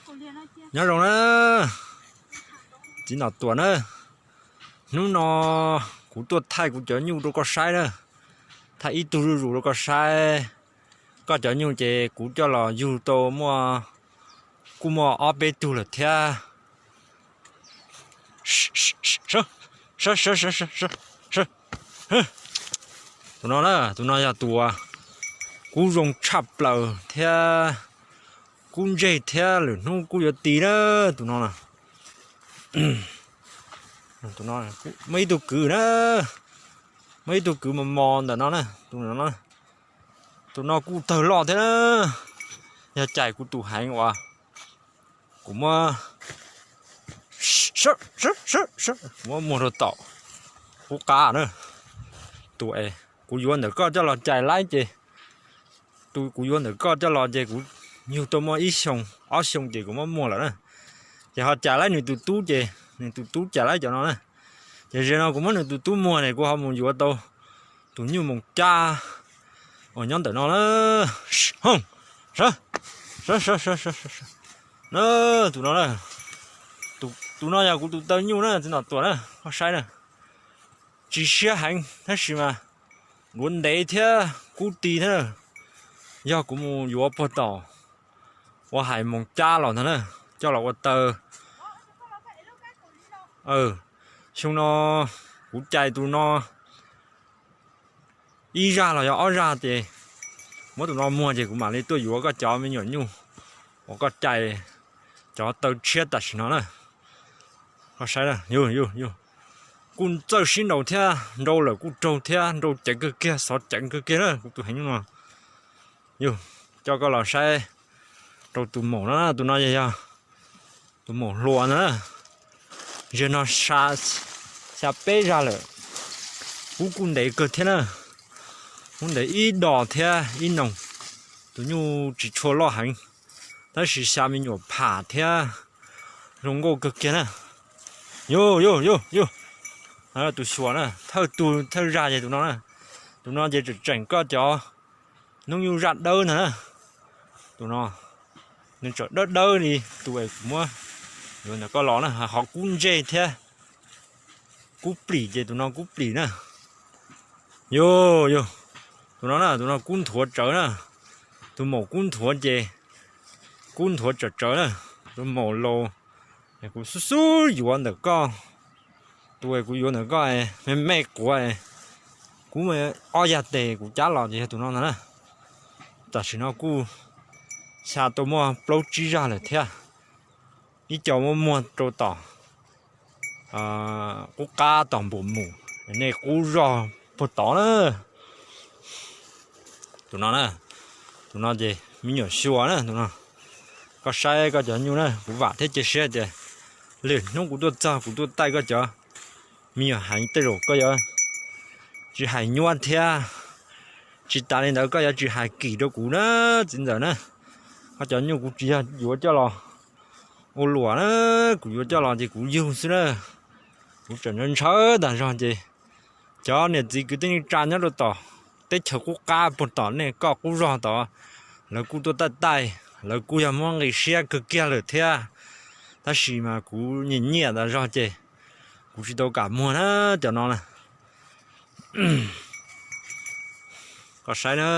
Nyob zoo na, txiv Nom Tuam na, hnub no kuv tuaj thaij kuv cov nyuj rau koj saib na, thaij ib tug zuj zus rau koj saib. Koj cov nyuj ces kuv coj los yug tau muaj, kuj muaj ob peb tug lawm thiab. Tus no na, tus no yog tus uas kub zoo tshaj plaws thiab kub ntseg thiab lwm hnub kuj yuav ti na, tus no na. Muaj ib tug kwv na, muaj ib tug kwv mos mos ntawm no na, tus no, tus no kuj tawg loj thiab na. Yog cais kuv tus heev uas kuv muab, kuv muab muag rau tom qub qab na. Tus es kuv yuav ntawm koj coj los cais laib ces, tus kuv yuav ntawm koj coj los ces kuv yug tau muaj ib xyoo ob xyoo ces kuv muab muag lawm na. Ces ho cais laib nws tus tub ces nws tus tub cais laib cov no na. Ces zaum no kuv muab nws tus tub muag ne kuv ho mus yuav tau tus nyuj moos cab uas nyob ntawm no na. Tus no na, tus no yog kuv tus taw nyuj na, txiv Nom Tuam na, koj saib na. Tsis siab heev tab sis mas duav ntev thiab kub ti thiab. Yog kuv mus yuav puag tom ua hais moos cab los ntag na, coj los ua taw. Xyoo no kuv cais tus no ib zaj los yog ob zaj ces muab tus no muag ces kuv mam li tuaj yuav koj cov me nyuam nyuj uas koj cais cov taw tshiab tam sim no na. Koj saib, yog, yog, kuj txawj sib nraus thiab, nrau lawm kuj raug thiab, nrau ceev kawg kiag, xov ceev kawg kiag na kuv tus heev nyuj no. Yog, coj koj los saib rau tus maum no, tus no yog tus maum hluas no na. Zaum no xya peb zaj lawm, kub kuj ntev kawg thiab na. Kub ntev ib dos thiab ib noog. Tus nyuj tsis tshua loj heev, tab sis xya me nyuam pham thiab zoo nkauj kawg kiag na. Yog, yog, yog, yog, tus xyuas na, thawj tug thawj zaj ces tus no na. Tus no ces tseem tseem koj cov hnub nyuj zaj dawb ntag na. Tus no nws tseem dawb dawb li tus es kuv muab yuav ntawm koj los na, ho kub ntseg thiab kub plim ces tus no kub plim na. Yog, yog, tus no na, tus no kub nthuav tsawv na. Tus maum kub nthuav ces kub nthuav tsawv tsawv na. Tus maum laus, kuv xub xub yuav ntawm koj, tus es kuv yuav ntawm koj me me quav, kuv ob yag tes kuv cab los ces yog tus no ntag na. Tam sim no kuj xya tau muaj plaub tsib zaj lawm thiab. Ib co muab muag rau tom qub qab tom npum mus, nej qub zog puag tod na. Tus no na, tus no ces me nyuam xyuas na, tus no. Koj saib koj cov nyuj na, kuv vam thiab cia siab tias lwm hnub kuv tuaj txog kuv tuaj taij koj cov me nyuam heev tej zaum koj yuav tsis hais nyuaj thiab. Tsis tas li ntawd koj yuav tsis hais kim rau kuv na, txiv ntxawm na. Koj cov nyuj kuv tsis yog yuav coj los ua luam na, kuv yuav coj los ces kuv yug xwb na. Kuv tseem ntshaw ntshaw tas zog ces cov niam txiv kwv tij neej tsa nyob rau tom teb chaws qub qab puag tom nej koj qub zog tod, lawv kuj tuaj taij taij, lawv kuj yog muab nqi siab kawg kiag lawm thiab. Tab sis mas kuv nyiam nyiam tas zog ces kuv tsis tau kam muag na, cov no na. Koj saib na,